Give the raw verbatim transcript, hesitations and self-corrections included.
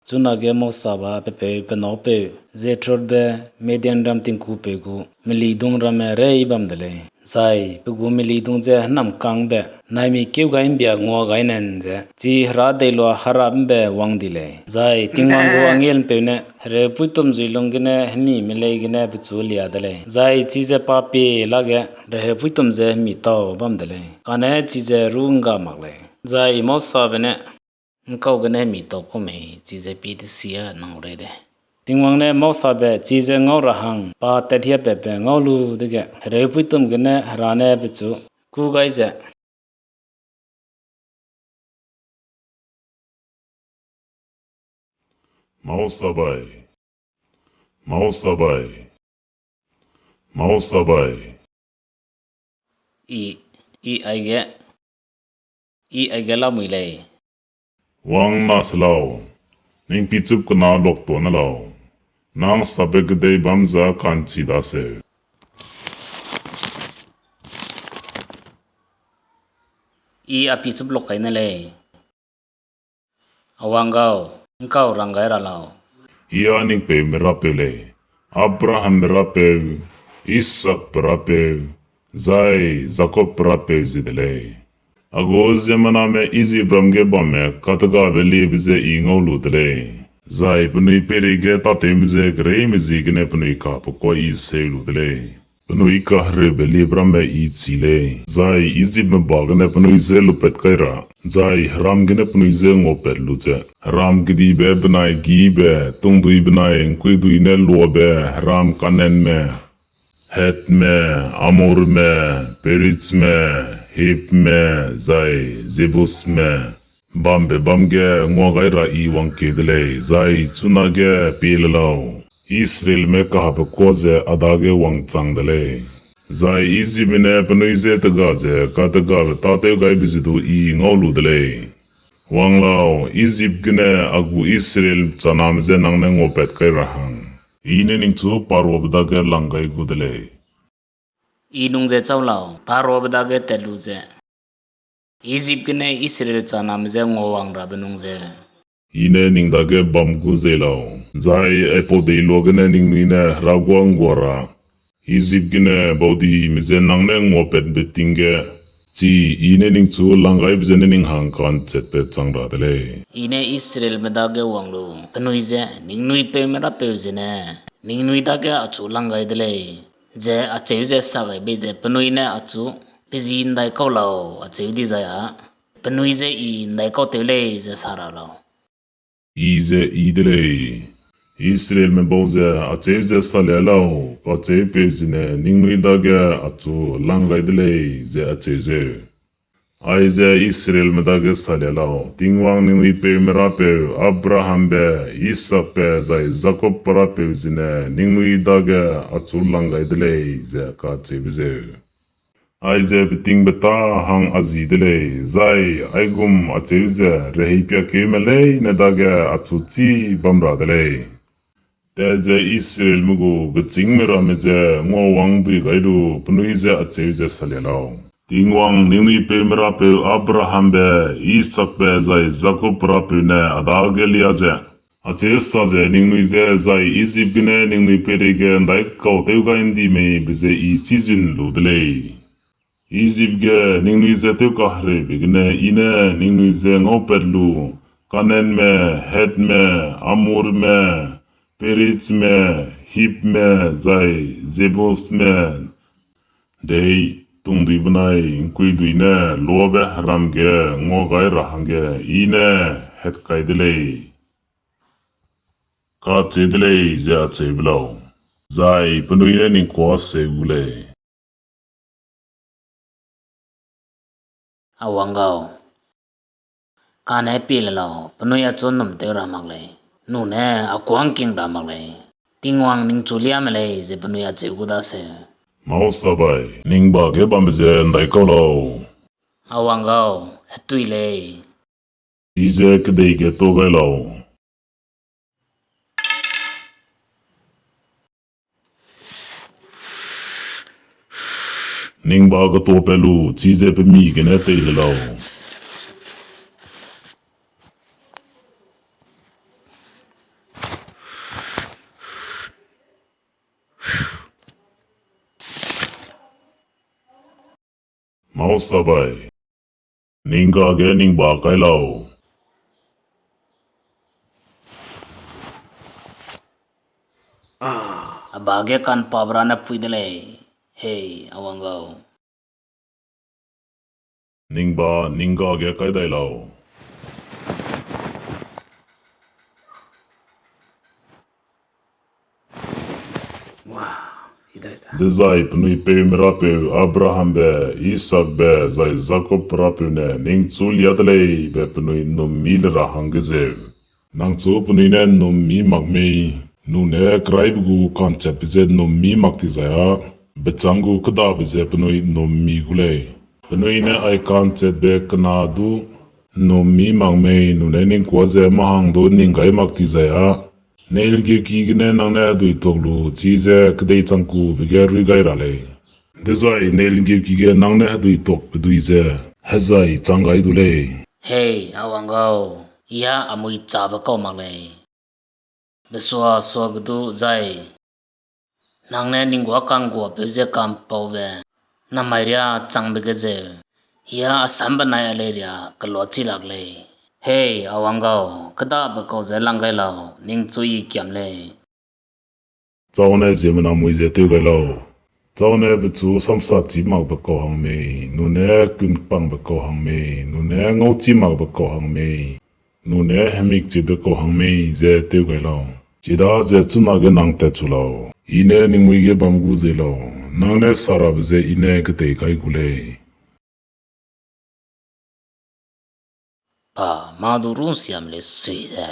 Chunage Mosabe pe peu pe nâupeu Jethrobe Midianram tingkupeu gu melidung ramme rei bam de lei. Zai pe gu melidung je hênamkangbe naimik keu gai ’mbia ngua gai nan ze chi herâ deilua herâ ’mbe wang di lei. Zai Tingwang gu angel'mpeu ne hereupuitum zuilung gene hemime lei gene pechu lia de lei. Zai chize pa pie lage reheupuitum je hemi tau bam de lei. Kane chize rû ’ngga mak lei. Zai Mosabe ne, ’Ngkau gene hemi tau ku mei, chize pie desia nang rei de. Tingwang ne Mosabe chize ngau ra hang pa tathiapatbe ngau lu dege hereupuitum gene Hera ne pechu kû gai ze, Mosabe, Mosabe, Mosabe. I, I aige, I aige lamui lei. Wang na se lau, ning pichup kena luaktuâ ne lau, nang sapbe kedei bâm ze ka'nchi daseu. I a pichup luak kai ne lei. A wang gau, ’ngkau rang gai ra lau. I a ning peume Rapeu lei, Abrahambe Rapeu, Isaakbe Rapeu, zai Jakobbe Rapeu ze de lei. A gu ziemmename Ijipram ge bamme kategabe liebe je I ngau lu de lei, zai penui peireige tâtewme je kereime ziegene penui kapekuâ I seu lu de lei. Penui kahereube liebe ramme I chî lei, zai Ijipme ba gene penui je lupat kai ra, zai heram gene penui je nguapat lu ze, heram kedibe benai gîbe, tungdui benai ’ngkuidui ne luabe heram Kanaanme, Hetme, Amorme, Perizme, Hibme, zai Jebusme bambe bâm ge ngua gai ra I wangkeu de lei, zai chunage pie le lau, Israelme kahapekuâ ze a dage wangchang de lei, zai Ijipme ne penui je tega ze kategabe tâtew gaibe ze du I ngau lu de lei. Wang lau, Ijip gene a gu Israel chaname je nang ne nguapat kai ra hang, I ne ningchu Pharaobe dage lang gai gu de lei. I nung ze châu lau, Pharaobe dage tat lu ze, Ijip gene Israel chaname je nguawang rabe nung ze, I ne ning dage bam gu ze lau, zai aipau deiloa gene ningnui ne Hera guâ ’nggua ra, Ijip gene baudime je nang ne nguapatbe ting ge, chi I ne ningchu lang gaibe zene ning hang ka'nchetbe chang ra de lei. I ne Israelme dage wang lu, penui je ningnui peume Rapeu zene ningnui dage achu lang gai de lei, ze acheu ze sa gai bei ze penui ne achu, pe zi ’ndaikau lau, acheu dizai â, penui je I ’ndaikau tew lei ze sa ra lau. I ze I de lei, Israelme bau ze acheu ze salia lau, kacheupeu zene ningnui dage achu lang gai de lei, ze acheu zeu. Aize Israelme dage salia lau, Tingwang ningnui peume Rapeu, Abrahambe, Isaakbe zai Jakobbe Rapeu zene ningnui dage achu lang gai de lei, ze kacheube zeu. Aize betingbeta hang a ji de lei, zai aigum acheu ze reheipiakeume leine dage achu chî bam ra de lei. Teze Israelme gu gechîngme ramme je nguawangdui gai lu penui je acheu ze salia lau, Tingwang ningnui peume Rapeu Abrahambe, Isaakbe zai Jakobbe Rapeu ne a dage lia ze, acheu sa ze ningnui je zai Ijip gene ningnui peireige ’ndaikau tew gai ’ndi mei be je I chî zun lu de lei. Ijip ge ningnui je tewkahereube gene I ne ningnui je ngaupat lu, Kanaanme, Hetme, Amorme, Perizme, Hibme zai Jebusme, dei, tungdui benai ’ngkuidui ne luabe heram ge ngua gai ra hangge I ne hatkai de lei, kacheu de lei, ze acheu be lau. Zai penui ne ning kuâ seu gu lei. A wang gau, kane pie le lau, penui achu ’nnum tew ra mak lei, nune a kuâ ’ngking ra mak lei, Tingwang ningchu liame lei, ze penui acheu gu daseu. Mausabai, ning ba ge bambe ze ’ndaikau lau. A wang gau, hetui lei. Chize kedei ge tuâ gai lau. Ning ba getuâpat lu, chize pe mi gene tei le lau. Hau sabai. Ning ga ge ning ba kai lau. A ba ge kan pa bra ne pui de lei. Hei, a wang gau. Ning ba, ning ga ge kai dai lau. Dezai penui peume rapeu Abrahambe, Isaakbe, zai Jakobbe rapeu ne ningchu lia de lei be penui ’nnum mi le ra hangge zeu. Nang chu penui ne ’nnum mi mak mei, nune keraibe gu ka'nchetbe ze ’nnum mi mak ti zai â, bechâng gu kêdabe ze penui ’nnum mi gu lei. Penui ne ai ka'nchetbe kena du ’nnum mi mak mei, nune ning kuâ ze mâ hang du ning gai mak ti zai â, neilgeuki gene nang ne hedui tuak lu, chize kedei changkube ge rui gai ra lei. Dezai neilgeuki ge nang ne hedui tuakbe dui ze hezai chang gai du lei. Hei, a wang gau, ya a mui chabe kau mak lei. Besua suage du zai, nang ne ning guâ ka'ngguapeu ze ka'mpaube, namai riâ changbe ge zeu, ya a sam benai a lei riâ kelua chi lak lei. Hei, a wang gau, kêdabe kau ze lang gai lau, ningchu I kiam lei. Chau ne ziemmena mui ze tew gai lau. Chau ne pechu samsa chî makbe kau hang mei, nune kunpangbe kau hang mei, nune ngauchî makbe kau hang mei, nune hemikchibe kau hang mei ze tew gai lau. Chidaze chunage nang tatchu lau, I ne ning mui ge bam gu ze lau, nang ne sarabe ze I ne ketei kai gu lei. Pa mâ du rungsiam lei sui ze,